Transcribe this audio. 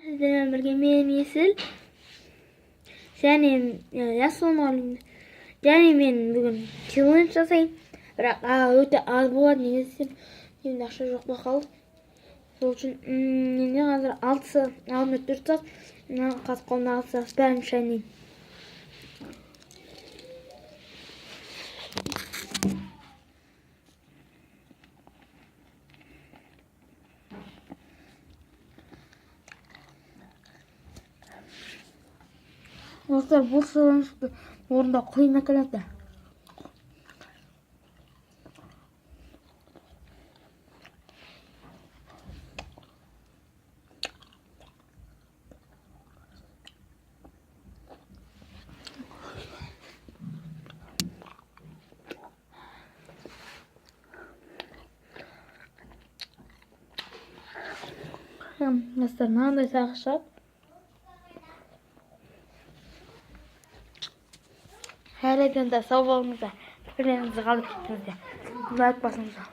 Сіздермен бірге мен, Есіл, және ассалаумағалейкум. Және мен бүгін челлендж жасаймын, бірақ өте аз болады. Неге десем, менде ақша жоқ болып қалды. Сол үшін менде қазір 6 сағат, алдында 4 сағат, мына қазір қолымда 6 сағат, бәрін шайнаймын. Достар, бұл челленджді орындау қиын екен. Достар, мынандай сағыз шығады. Әлі де сау болыңыздар, пікірлеріңізді қалдырып кетіңіздер, лайк басыңыздар.